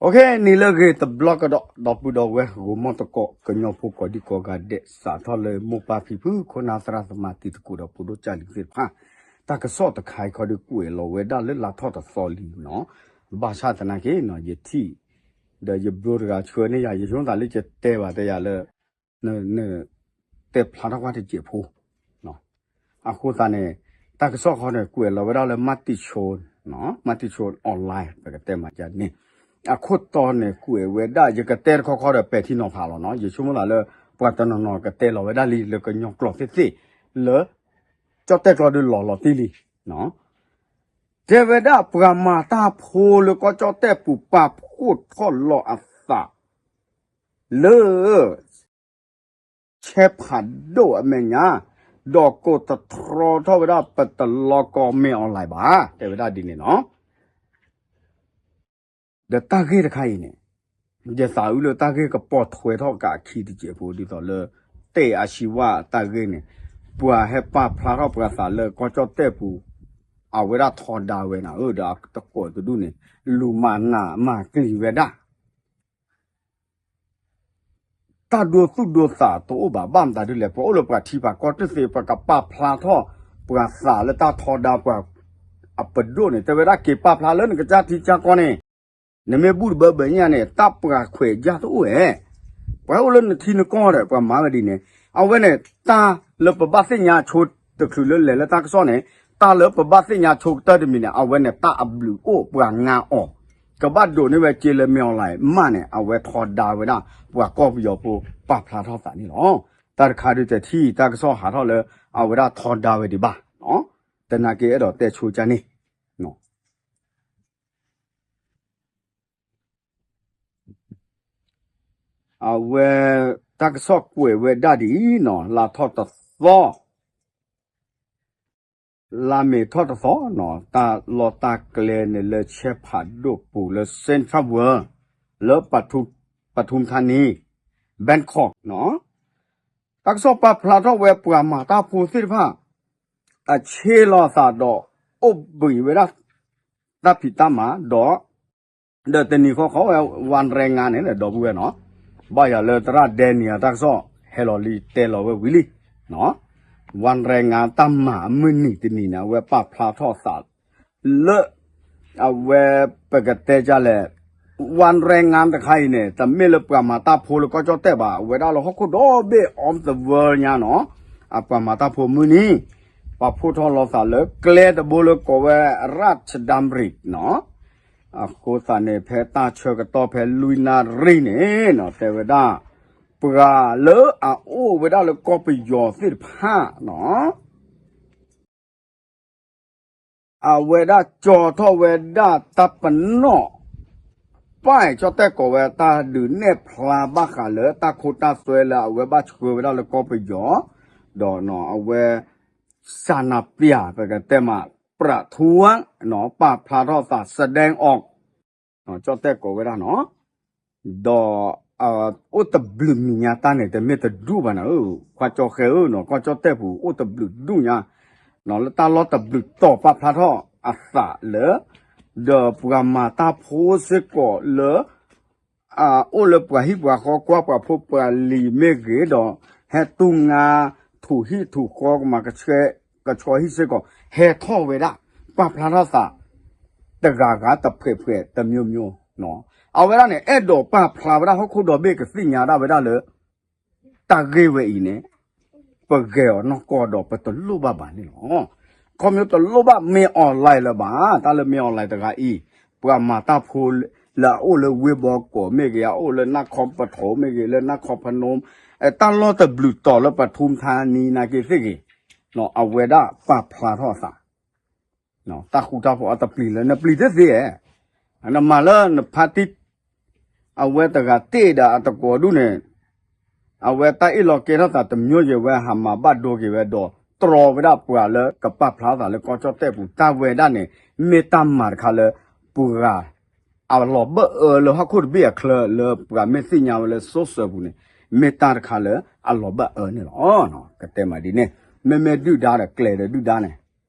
Okay, နံၤလၢအဂ့ၤတဘျီကဒီး ဒီပုၢ်ဒီဝဲၢ် ဂီၤမီၢ်သကိး ကညီဖိကိးဒံကိးဂၤဒဲး စးထီၣ်လၢမိၢ်ပၢ်ဖံဖု ခိၣ်နၢ်သရၣ်သမါ တံၤသကိးဒီးဖိဒိၣ်ကၢ်လံၤသ့ၣ်တဖၣ်, တၢ်ကစီၣ်တခါအံၤခီဒီး ကွဲးလီၤဝဲဒၣ်လၢလါထီၣ်တသီလံနီၤ, ဘၣ်ဆၣ်သနာ်က့နီၤ ယထံၣ် ဒီးယဘျိတဂၤဆှၢန့ၢ်ယၤ ယဆိသးလၢယတဲဘၣ်တဲယၤလၢ နတဲဖျါထီၣ်ကွၢ်တစဲးဖိ အဃိသတးန့ၣ် တၢ်ကစီၣ်ခီန့ၣ် ကွဲးလီၤဝဲဒၣ်လၢ မၢတံၣ်ဆိ, မၢတံၣ်ဆိ online ပကတဲမးကန့ၣ်, အခိၣ်တီန့ၣ် ကွဲးဝဲဒၣ် ယကတဲတခီခီဒီးပဲာ်ထံနီၤဖးလီၤနီၤ, ယဆိကမိၣ်သးလၢ ပှၤတနီၤနီၤကတဲလီၤဝဲဒၣ်လံ လၢကညီကျိာ်သ့ၣ်သ့ၣ် လၢ ကၠီၣ်တဲၣ်ကျီဒီးလီၤလီၤတံၢ်လံ တဲဝဲဒၣ်ပှၤမၤတၢ်ဖိလၢကီၢ်ကၠီၣ်တဲၣ်ပူၤ ပာ်ဖှိၣ်ထီၣ်လီၤအသး လၢ ဆဲဖးဒိၣ်အမဲာ်ညါ, ဒီးကိးတတြီထီၣ်ဝဲဒၣ် ပတလီကီမ့ၢ်အီၤလဲၣ်ဘၣ် တဲဝဲဒၣ်ဒ်န့ၣ်နီၤ. ဒီးတၢ်ဂ့ၢ်တခါအံၤန့ၣ် ယသးအုးလၢတၢ်ဂ့ၢ်ကပိာ်ထွဲထီၣ်ကးအခံတစဲးဖိ ဒ်သိးလၢ တဲအါဆံဝါတၢ်ဂ့ၢ်န့ၣ် ပှၤဟဲပာ်ဖျါထီၣ်ပှၤသးလၢကီၢ်ကၠီၣ်တဲၣ်ပူၤ အဝဲဒၣ်ထီဒါဝဲန့ၣ်ဧၢ ဒီးတကိးတဒူၣ်န့ၣ် လူၤမၤနးမၤကျံၤဝဲဒၣ် တၢ်ဒိသူၣ်ဒိသးတအိၣ်ဘၣ် ဘၣ်မတၤဒ်လဲၣ် ပှၤအိၣ်လၢပှၤထံပှၤကီၢ်တသ့ ပကပာ်ဖျါထီၣ် ပှၤသးလၢတၢ်ထီဒါပှၤအပဒိၣ်န့ၣ် တဲဝဲဒၣ်က့ၤပာ်ဖျါလၢနကစၢ်ထံကစၢ်ကီၢ်န့ၣ် နမ့ၢ်ဘူၣ်တဘၢဘၢညါန့ၣ် တၢ်ပှၤခွဲးယာ်တအိၣ်ဧဲ ပှၤအိၣ်လၢနထံနကီၢ်ဒီး ပှၤမၤဝဲဒ်န့ၣ် အဝဲန့ၣ် တၢ်လၢပဘၣ်သ့ၣ်ညါဆိတချုးလၢလဲၤလၢတၢ်ကစီၣ်န့ၣ် တၢ်လၢပဘၣ်သ့ၣ်ညါဆိကတၢၢ်တမံၤန့ၣ် အဝဲန့ၣ်တၢ်အဘျုးအိၣ်ပှၤငါအီၤ ကဘၣ်ဒိးန့ၢ်ဝဲက့လၢမ့ၢ်အီၤလဲၣ်မးန့ၣ် အဝဲထီဒါဝဲဒၣ် ပှၤကီၢ်ပယီၤဖိပာ်ဖျါထီၣ်သးန့ၣ်လီၤ. တၢ်တခါဒုးတထံၣ် တၢ်ကစီၣ်ဟးထီၣ်လၢ အဝဲဒၣ်ထီဒါဝဲဒံးဘၣ် တနာ်က့အဲၣ်ဒိးတဲဆိကန့ၣ် အဝဲ တၢ်ကစီၣ်ကွဲးဝဲဒၣ်ဒ်အံၤနီၤ လါထီၣ်တသီ လါမ့ၤထီၣ်တသီနီၤ တၢ်လီၢ်တၢ်ကျဲန့ၣ်လၢဆဲဖးဒိၣ်ပူၤလၢ Central World လၢ ပထူမ်ထါနံ Bangkok နီၤ တၢ်ကစီၣ်ပာ်ဖျါထီၣ်ဝဲပှၤမၤတၢ်ဖိသ့ၣ်တဖၣ် အဆ့လီၤသးဒီး အိၣ်ဘှံးဝဲဒၣ် တၢ်ဖံးတၢ်မၤဒီး ဒီးတနံၤဃီဃီဝဲ ဝါရဲငါန့ၣ် ဒီပုၢ်ဝဲၢ်နီၤ ဘၣ်ယၤလၢသရၣ်ဒဲနံၤအတၢ်ကစီၣ်ဟဲလီၤလံ တဲလီၤဝဲဝံၤလံ ဝါရဲငါတၢ်မၤအမုၢ်နံၤတနံၤန့ၣ် အဝဲပာ်ဖျါထီၣ်သး လၢ အဝဲ ပကတဲဒ်လဲၣ် ဝါရဲငါတခါအံၤန့ၣ် တမ့ၢ်လၢပှၤမၤတၢ်ဖိလၢကီၢ်ကၠီၣ်တဲၣ်ဘၣ် အဝဲဒၣ်လၢဟီၣ်ခိၣ်ဒီဘ့ၣ် of the world ညါနီၤ အပှၤမၤတၢ်ဖိမုၢ်နံၤ ပာ်ဖှိၣ်ထီၣ်လီၤသးလၢကျဲတဘိလၢကိးဝဲ ရၢၣ်ချဒၣ်ရံးနီၤ အဃိသတးန့ၣ် ဖဲတၢ်ဆၢကတီၢ်ဖဲလွံၢ်နၣ်ရံၣ်န့ၣ်နီၤ တဲဝဲဒၣ် ပှၤလၢအအိၣ်ဝဲဒၣ်လၢကီၢ်ပယီၤသ့ၣ်တဖၣ်နီၤ အဝဲဒၣ်ကၠီထီၣ်ဝဲဒၣ်တၢ်ပနီၣ် ပၢ်ကၠီၣ်တဲၣ်ကိးဝဲတၢ်ဒုးနဲၣ်ဖျါဘၣ်ဃးလၢတၢ်ခိတၢ်သွဲလၢ အဝဲဘၣ်ဆှၢဝဲဒၣ်လၢကီၢ်ပယီၤ ဒီးအဝဲ စၢ်နၢ်ပျၢ် ပကတဲမး ပြးထူဝ် ပာ်ဖျါထီၣ်သး စဒဲအီၣ် ကၠီၣ်တဲၣ်ကိးဝဲဒၣ်နီၤ ဒီး အိၣ်တဘျုးမံၤညါတၢ်န့ၣ် တမ့ၢ်တဒူၣ်ဘၣ်နၤဧၢ, ခွါကၠီဃဲဧၢနီၤ, ကီၢ်ကၠီၣ်တဲၣ်ပူၤ အိၣ်တဘျုးဒူၣ်ညါ လၢတၢ်လီၢ်တဘျုးတီၤပာ်ဖျါထီၣ်အသးလၢ ဒီးပှၤမၤတၢ်ဖိစ့ၢ်ကီးလၢ အိၣ်လၢပှၤဟံၣ်ပှၤဃီ ကွၢ်ပှၤဖိပှၤလံၤမ့ၢ်ဂ့ၤဒီး ဟဲတူၢ်ငါ ထူးဟံၣ်ထူးဃီ ကမၤကဆှဲ ကဆှီဟံၣ်စ့ၢ်ကီး ဟဲထီၣ်ဝဲဒၣ် ပာ်ဖျါထီၣ်သး တဂၤဂၤတဖှဲးဖှဲးတမျိုးမျိုးနီၤ, အဝဲဒၣ်န့ၣ် အဲၣ်ဒိးပာ်ဖျါဝဲဒၣ်ဟီၣ်ခိၣ်ဒီဘ့ၣ်ကသ့ၣ်ညါဒၣ်ဝဲဒၣ်လၢ တၢ်ဂ့ၢ်ဝဲအံၤန့ၣ် ပဂဲၤအီၤနီၢ်ကီၢ်ဒီးပတလိၣ်ဘၣ်ဘၣ်န့ၣ်လီၤ. ခီဖျိတလိၣ်ဘၣ်မ့ၢ်အီၣ်လဲၣ်လၢၤဘၣ်, တၢ်လၢမ့ၢ်အီၣ်လဲၣ်တဂၤအံၤ ပှၤမၤတၢ်ဖိလၢအအိၣ်လၢဝ့ၢ်ဘီကီးမ့ၢ်ဂ့ၤ, အအိၣ်လၢနၢ်ခီပထီမ့ၢ်ဂ့ၤ, လၢနၢ်ခီပနီ တၢ်လီၢ်တဘျုးတီၤလၢပထူမ်ထါနံနာ်က့သ့ၣ်ဂ့ၤ, အဝဲဒၣ်ပာ်ဖျါထီၣ်အသး တၢ်ဃူတၢ်ဖိးအတပျံၤလၢနပျံၤတသ့ဧါ, နမၤလၢနဖါတံၢ် အဝဲတဂၤတ့ၢ်ဒီးအတကိးဒူၣ်န့ၣ်, အဝဲတၢ်အ့ၣ်လီၤကဲထီၣ်သးတမျိုးယဲၢ်ဝဲ ဟးမၤဘၣ်ဒိက့ၤဝဲဒီး တြီဝဲဒၣ်ပှၤလၢကပာ်ဖျါသးလၢကီၢ်ကၠီၣ်တဲၣ်ပူၤ တၢ်ဝဲဒၣ်န့ၣ် မ့ၢ်တၢ်မၤတခါလၢ ပှၤ အလီၤဘၣ်အၢလၢဟီၣ်ခိၣ်တဘ့ၣ်အချၢလၢပှၤမ့ၢ်သ့ၣ်ညါဝဲလၢစိစၢၤပူၤန့ၣ် မ့ၢ်တၢ်တခါလၢအလီၤဘၣ်အၢန့ၣ်လီၤ. ကတဲမးဒ်န့ၣ် မ့မ့ၢ်ဒုၣ်ဒါဒီးကျဲၤဒီးဒုၣ်ဒါန့ၣ်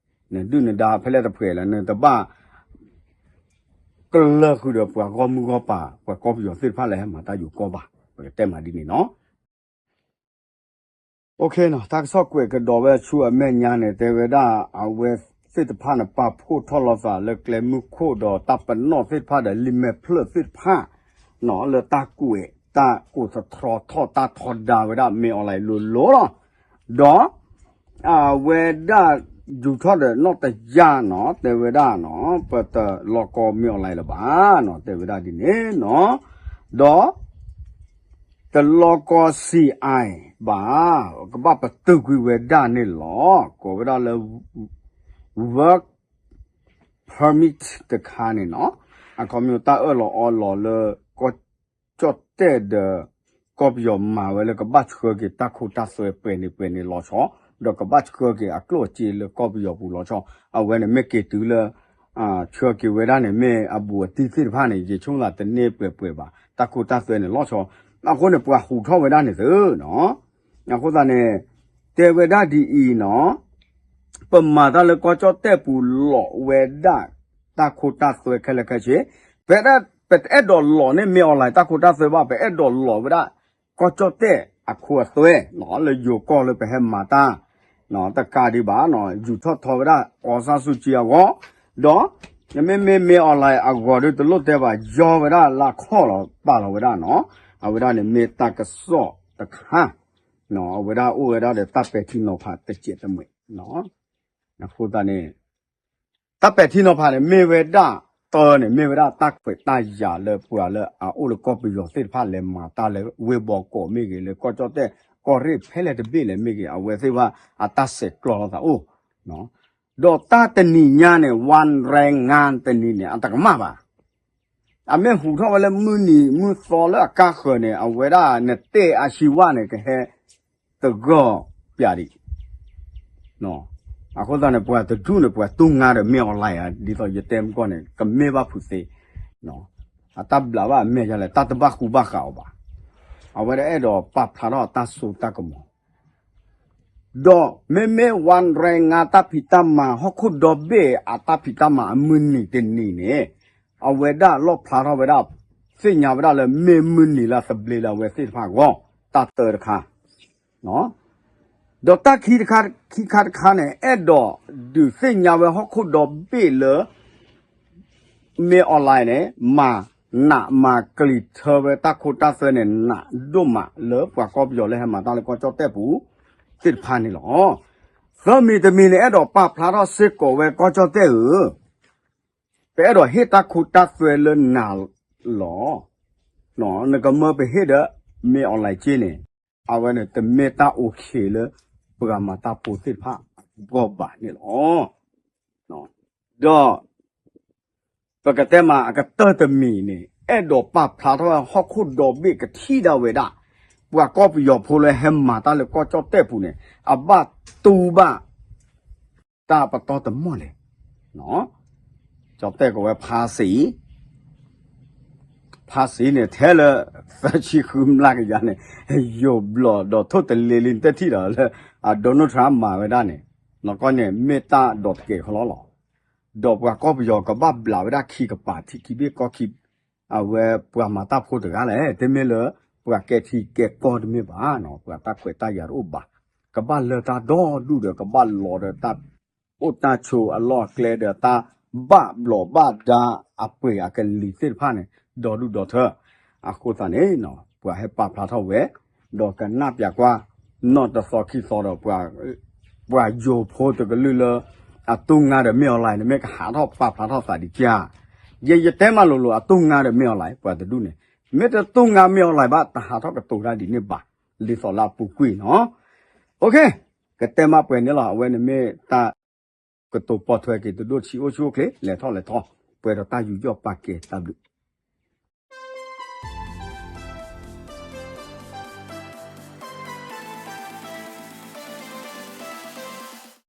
နဒုၣ်နဒါဖဲလဲၣ်တဖှဲးလၢနတဘၣ် ကလၢာ်ဃုာ်ဒီးပှၤဂီၢ်မုၢ်ဂီၢ်ပၤ ပှၤကီၢ်ပယီၤသ့ၣ်တဖၣ်လၢဟဲမၤတၢ်ယိၤကီၢ်ဘၣ်, ပကတဲမးဒ်န့ၣ်နီၤ. တၢ်ကစီၣ်ကွဲးကဒီးဝဲဆူအမဲာ်ညါန့ၣ် တဲဝဲဒၣ် အဝဲသ့ၣ်တဖၣ်န့ၣ် ပာ်ဖှိၣ်ထီၣ်လိာ်သးလၢကျဲမုၢ်ခိၣ်ဒီးတၢ်ပနီၣ်သ့ၣ်တဖၣ်ဒီးလံာ်မဲာ်ဖျၢၣ်သ့ၣ်တဖၣ်နီၤ လၢတၢ်ကွဲးတၢ်ကိးသတြီထီၣ်တၢ်ထီဒါဝဲဒၣ်မ့ၢ်အီၤလၢလိၤလိၤလီၤ. ဒီး အဝဲဒၣ်ယူၤထီၣ်ဒီးနီၢ်တယၢ်နီၤ တဲဝဲဒၣ်နီၤ ပတလီၤကီမ့ၢ်အီၤလၢၤဘၣ်နီၤ တဲဝဲဒၣ်ဒ်န့ၣ်နီၤ. ဒီး တလီၤကီ စံးအါ ဘၣ်, ကဘၣ်ပတုာ်ကွံာ်ဝဲဒၣ်န့ၣ်လီၤ. ကိးဝဲဒၣ်လၢ work permit တခါန့ၣ်နီၤ အခီပညီတၢ်အၢၣ်လီၤအီလီၤလၢ ကီၢ်ကၠီၣ်တဲၣ်ဒီး ကီၢ်ပယီၤမၤဝဲလၢကဘၣ်ဆှၢက့ၤတၢ်ခိတၢ်သွဲပှဲၤန့ၣ်ပှဲၤန့ၣ်လီၤဆီ ဒီးကဘၣ်ဆှၢက့ၤအကျိၣ်အစ့လၢကီၢ်ပယီၤပူၤလီၤဆီ အဝဲန့ၣ်မ့ၢ်က့ၤတုၤလၢ ဆှၢက့ၤဝဲဒၣ်န့ၣ် မ့ၢ်အဘူးအတံၢ်သ့ၣ်တဖၣ်န့ၣ် ယဆိကမိၣ်သးတန့ၢ်ပှဲၤပှဲၤဘၣ် တၢ်ခိတၢ်သွဲန့ၣ်လီၤဆီ. အဃိန့ၣ် ပှၤဟူးထီၣ်ဝဲဒၣ်န့ၣ်သုနီၤ အဃိသတးန့ၣ် တဲဝဲဒၣ်ဒ်အံၤနီၤ ပမၤတၢ်လၢကီၢ်ကၠီၣ်တဲၣ်ပူၤလီၤဝဲဒၣ် တၢ်ခိတၢ်သွဲခဲလၢာ်ခဲဆ့ ပ ပတအဲၣ်ဒိးလီၤန့ၢ်မ့ၢ်အီၤလၢၤ တၢ်ခိတၢ်သွဲဘၣ် ပအဲၣ်ဒိးလီၤဝဲဒၣ် ကီၢ်ကၠီၣ်တဲၣ်အခိအသွဲ လၢယိၤကီၢ်လၢပဟဲမၤတၢ် တကးဒံးဘၣ် ယူၤထီၣ်ထီဝဲဒၣ် အောင်ဆန်းစုကြည် အဂီၢ် ဒီး မ့မ့ၢ်မ့ၢ်အီၤလၢၤအဂီၢ်ဒီးတလိၣ်တဲဘၣ် ယီဝဲဒၣ်လၢခီၣ်လီၤပာ်လီၤဝဲဒၣ်နီၤ အဝဲဒၣ်န့ၣ်မ့ၢ်တၢ်ကစီၣ်တခါ အဝဲဒၣ်အိၣ်ဝဲဒၣ်ဒီးတၢ်ပဲာ်ထံနီၤဖးတစဲးတမှဲး အဃိသတးန့ၣ် တၢ်ပဲာ်ထံနီၤဖးန့ၣ် မ့ၢ်ဝဲဒၣ် တၢ်န့ၣ် မ့ၢ်ဝဲဒၣ်တၢ်ခွဲးတၢ်ယာ်လၢပှၤလၢအအိၣ်လၢကီၢ်ပယီၤသ့ၣ်တဖၣ်လဲၤမၤတၢ်လၢဝ့ၢ်ဘီကီးမ့ၢ်ဂ့ၤ လၢကီၢ်ကၠီၣ်တဲၣ်ကီၢ်ရ့ၣ်ဖဲလဲၣ်တဘ့ၣ်လဲၣ်မ့ၢ်ဂ့ၤ အဝဲသ့ၣ်တဖၣ်အတၢ်ဆဲးကျိးလိာ်သးအိၣ် ဒီးတၢ်တနံၤညါန့ၣ် ဝၣ်ရဲငါတနံၤန့ၣ် အတကမၣ်ဘၣ် အမ့ၢ်ဟူးထီၣ်ဝဲလၢမုၢ်နံၤမုၢ်သီလၢအကါဃၢၤန့ၣ် အဝဲဒၣ်နတဲအဟံးဝၣ်န့ၣ် ကဟဲတဂီၢ်ပၠးဒံး အဃိသတးန့ၣ် ပှၤတဒူၣ်န့ၣ် ပှၤတူၢ်ငါဒီးမ့ၢ်အီၤလၢၤဧါ ဒ်သိးယတဲမုၢ်ကီၢ်န့ၣ် ကမ့ၢ်ဘၣ်ဖုးသ့ အတၢ်ဘျးဘၣ်အမဲာ်ယလဲၣ် တၢ်တဘၣ်ဃူဘၣ်ဃးအီၤဘၣ်. အဝဲဒၣ်အဲၣ်ဒိးပာ်ဖျါထီၣ်အတၢ်စိတၢ်ကမီၤ ဒီးမ့မ့ၢ်ဝၣ်ရဲငါတၢ်ဖံးတၢ်မၤ ဟီၣ်ခိၣ်ဒီဘ့ၣ်အတၢ်ဖံးတၢ်မၤအမုၢ်နံၤတနံၤန့ၣ် အဝဲဒၣ်လီၣ်ဖျါထီၣ်ဝဲဒၣ် သ့ၣ်ညါဝဲဒၣ်လၢမ့ၢ်မုၢ်နံၤလၢအသဘျ့လၢအဝဲသ့ၣ်တဖၣ်အဂီၢ် တၢ်တၢတခါ ဒီးတၢ်ခံတခါခံခါတခါန့ၣ် အဲၣ်ဒိးဒုးသ့ၣ်ညါဝဲဟီၣ်ခိၣ်ဒီဘ့ၣ်လၢ မ့ၢ်အီၤလၢၤန့ၣ် မၤနးမၤကျံၤထၢဝဲတၢ်ခိတၢ်သွဲန့ၣ် နးဒိၣ်မးလၢပှၤကီၢ်ပယီၤလၢဟဲမၤတၢ်လၢကီၢ်ကၠီၣ်တဲၣ်ပူၤသ့ၣ်တဖၣ်န့ၣ်လီၤ. သၢမံၤတမံၤန့ၣ် အဲၣ်ဒိးပာ်ဖျါထီၣ်စ့ၢ်ကီးဝဲကီၢ်ကၠီၣ်တဲၣ်ဧၢ ပအဲၣ်ဒိးဟ့ၣ်တၢ်ခိတၢ်သွဲလၢနၤလီၤ. နကမၢပဟ့ၣ်ဒီး မ့ၢ်အီၤလၢၤက့န့ၣ် အဝဲန့ၣ်တမ့ၢ်တၢ်အိၣ်ဆ့းလၢ ပှၤမၤတၢ်ဖိသ့ၣ်တဖၣ်အဂီၢ်ဘၣ်န့ၣ်လီၤ. ဒီး ပကတဲမးအကတၢၢ်တမံၤန့ၣ် အဲၣ်ဒိးပာ်ဖျါထီၣ်ဝဲဟီၣ်ခိၣ်ဒီဘ့ၣ်ကထံၣ်ဒၣ်ဝဲဒၣ် ပှၤကီၢ်ပယီၤဖိလၢဟဲမၤတၢ်လၢကီၢ်ကၠီၣ်တဲၣ်ပူၤန့ၣ် အဘၣ်တူၢ်ဘၣ် တၢ်ပတီၢ်တမီၢ်လဲၣ်. ကၠီၣ်တဲၣ်ကဝဲဖးစ့ ဖးစ့န့ၣ် ထဲလၢ သၢဆံဃုမျးကယၤန့ၣ် ယိာ်ဘျီၣ်ဒီးထိၣ်တလ့ၤလံ နတထံၣ်ဒီးလၢ အ Donald Trump မၤဝဲဒၣ်န့ၣ် နကီၢ်န့ၣ် မ့ၢ်တၢ်ဒိးတကဲာ်ခီလီၤလီၤ. ဒီးပှၤကီၢ်ပယီၤကဘၣ်ဘျးဝဲဒၣ်ခံကပၤ ထံခံဘ့ၣ်ကီၢ်ခံ အဝဲပှၤမၤတၢ်ဖိတဂၤလဲၣ် တမ့ၢ်လၢ ပှၤကဲထံကဲကီၢ်တမ့ၢ်ဘၣ်နီၤ ပှၤတၢ်ခွဲးတၢ်ယာ်တအိၣ်ဘၣ် ကဘၣ်လၢတၢ်ဒီဒူၣ်ဒီး ကဘၣ်လီၤဒီးတၢ်အိၣ်တၢ်ဆိးအလီၢ်အကျဲဒီး တၢ်ဘၣ်ဘျီးဘၣ်ဒါအပှ့ၤအကလံၤသ့ၣ်တဖၣ်န့ၣ် ဒီဒူၣ်ဒီထၢ အဃိသတးန့ၣ် ပှၤဟဲပာ်ဖျါထီၣ်ဝဲ ဒီးကနၣ်ပၠးကွၢ် နီၢ်တသီခံသီဒီး ပှၤယိၤဖိတကလုာ်လၢ အတူၢ်ငါဒီးမ့ၢ်အီၤလၢၤန့ၣ် မ့ၢ်ကဟးထီၣ်ပာ်ဖျါထီၣ်သးဒံးကၠၢ် ယဲယတဲမးလိၤလိၤ အတူၢ်ငါဒီးမ့ၢ်အီၤလၢၤ ပှၤတဒူၣ်န့ၣ် မ့ၢ်တတူၢ်ငါမ့ၢ်အီၤလၢၤဘၣ် တဟးထီၣ်ကတိၤတၢ်ဒ်န့ၣ်ဘၣ် ဒ်သိးလၢအပူၤကွံာ်နီၤ ကတဲမးပှဲၤန့ၣ်လီၤ အဝဲန့ၣ်မ့ၢ်တၢ်ကတိၤပိာ်ထွဲက့ၤ တဒိၣ်ဆံးအိၣ်ဆူၣ်အိၣ်ချ့ လဲၤထီၣ်လဲၤထီ ပှဲၤဒီးတၢ်ယူးယီၣ်ပာ်ကဲတၢ်ဘျုး